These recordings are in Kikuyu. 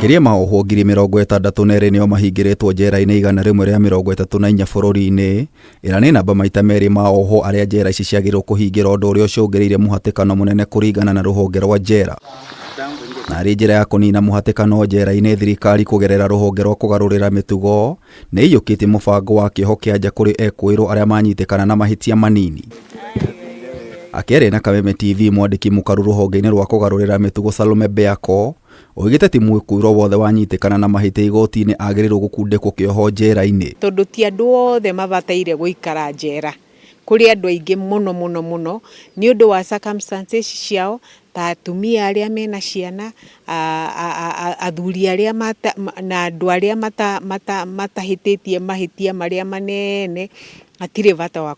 Makĩria ma ohwo 62,000 nĩo mahingĩrĩtwo njera-inĩ 134 bũrũri-inĩ, ĩrĩa nĩ namba maita merĩ ma ohwo arĩa njera ici ciagĩrĩirwo kũhingĩra, ũndũ ũrĩa ũcũngĩrĩirie mũhatĩkano mũnene kũringana na rũhonge rwa njera. Na arĩ njĩra ya kũnina mũhatĩkano njera-inĩ, thirikari kũgerera rũhonge rwa kũgarũrĩra mĩtugo nĩ ĩiyũkĩtie mũbango wa kĩoho kĩa nja kũrĩ ekũĩrwo arĩa manyitĩkana na mahĩtia manini. Akĩaria na Kameme TV, mwandĩki mũkaru rũhonge-inĩ rwa kũgarũrĩra mĩtugo Salome Beako, oigĩte ti mwĩkũĩrwo wothe wanyitĩkana na mahĩtia igoti-inĩ agĩrĩirwo gũkundĩkwo kĩoho njera-inĩ. Tondũ ti andũ othe mabataire gũikara njera. Kũrĩ andũ aingĩ mũno mũno mũno nĩ ũndũ wa circumstances ciao ta atumia arĩa mena ciana, athuri arĩa na andũ arĩa matahĩtĩtie mahĩtia marĩa manene, hatirĩ bata wa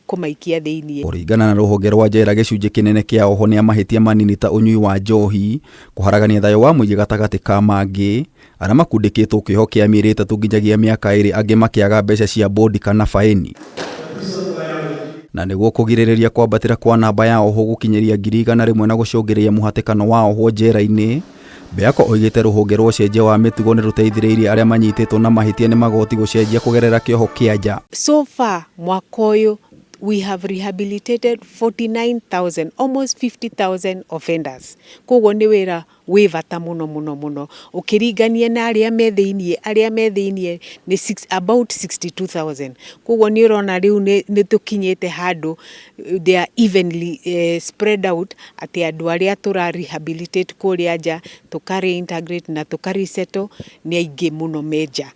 kũmaikia thĩiniĩ. Kũringana na rũhonge rwa njera, gĩcunjĩ kĩnene kĩa ohwo nĩ a mahĩtia manini ta ũnyui wa njohi, kũharagania thayũ wa mũingĩ gatagatĩ ka mangĩ, arĩa makundĩkĩtwo kĩoho kĩa mĩeri ĩtatũ nginyagia mĩaka ĩrĩ, angĩ makĩaga mbeca cia bũndi kana baĩni. Na nĩguo kũgirĩrĩria kwambatĩra kwa namba ya ohwo gũkinyĩria 100,000 na gũcũngĩrĩria mũhatĩkano wa ohwo njera-inĩ, Beako oigĩte rũhonge rwa ũcenjia wa mĩtugo nĩ rũteithĩrĩirie arĩa manyitĩtwo na mahĩtia nĩ magoti gũcenjia kũgerera kĩoho kĩa nja. So far mwaka ũyũ we have rehabilitated 49,000, almost 50,000 offenders. Koguo nĩ wĩra wĩ bata mũno mũno mũno ũkĩringania na arĩa me thĩiniĩ. Arĩa me thĩiniĩ nĩ about 62,000. Koguo nĩ ũrona rĩu nĩ tũkinyĩte handũ they are evenly spread out, atĩ andũ arĩa tũra rehabilitate kũrĩa nja, tũka reintegrate na tũka resettle nĩ aingĩ mũno me nja.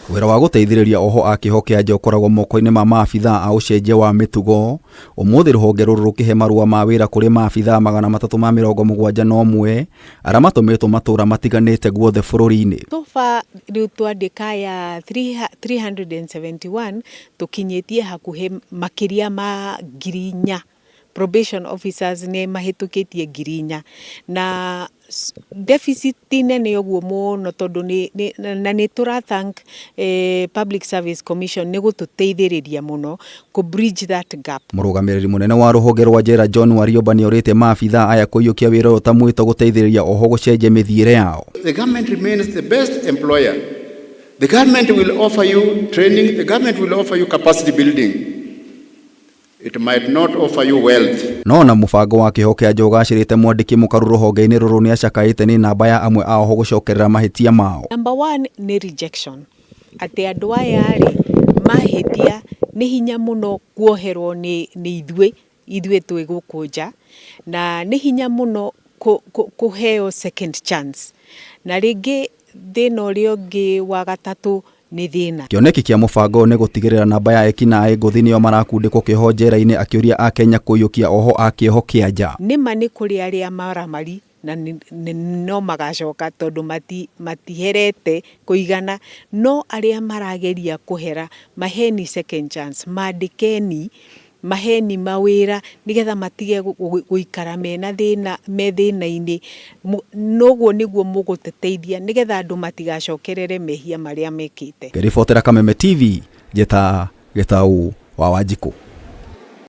Wĩra wa gũteithĩrĩria oho a kĩoho kĩa nja ũkoragwo moko-inĩ ma maabithaa a ũcenjia wa mĩtugo. Ũmũthĩ rũhonge rũrũ rũkĩhe marũa ma wĩra kũrĩ maabithaa 371 arĩa matũmĩtwo matũra matiganĩte guothe bũrũri-inĩ. So far rĩu twandĩka ya 371, tũkinyĩtie hakuhĩ makĩria ma 4,000. Probation officers nĩ mahĩtũkĩtie 4,000 na deficit ti nene ũguo mũno, tondũ na nĩ tũra thank Public Service Commission nĩ gũtũteithĩrĩria mũno kũ bridge that gap. Mũrũgamĩrĩri mũnene wa rũhonge rwa njera John Warioba nĩ orĩtie maabithaa aya kũiyũkia wĩra ũyũ ta mwĩto gũteithĩrĩria oho gũcenjia mĩthiĩre yao. The government remains the best employer. The government will offer you training, the government will offer you capacity building. It might not offer you wealth. No na mũbango wa kĩoho kĩa nja ũgacĩrĩte, mwandĩki mũkaru rũhonge-inĩ rũrũ nĩ acakaĩte nĩ namba ya amwe a oho gũcokerera mahĩtia mao. Number one nĩ rejection, atĩ andũ aya rĩ mahĩtia nĩ hinya mũno kuoherwo nĩ ithuĩ twĩ gũkũ nja, na nĩ hinya mũno kũheo second chance. Na rĩngĩ thĩna ũrĩa ũngĩ wa gatatũ nĩ thĩna. Kĩoneki kĩa mũbango ũyũ nĩ gũtigĩrĩra namba ya ekinaĩ ngũthi nĩo marakundĩkwo kĩoho njera-inĩ, akĩũria akenya kũiyũkia oho a kĩoho kĩa nja. Nĩma nĩ kũrĩ arĩa maramari na no magacoka tondũ matiherete kũigana, no arĩa marageria kũhera, maheni second chance, mandĩkeni, maheni mawĩra nĩgetha matige gũikara mena thĩna, me thĩna-inĩ. Noguo nĩguo mũgũtũteithia nĩgetha andũ matigacokerere mehia marĩa mekĩte. Ngĩribotera Kameme TV, njĩta Gĩtau wa Wanjikũ.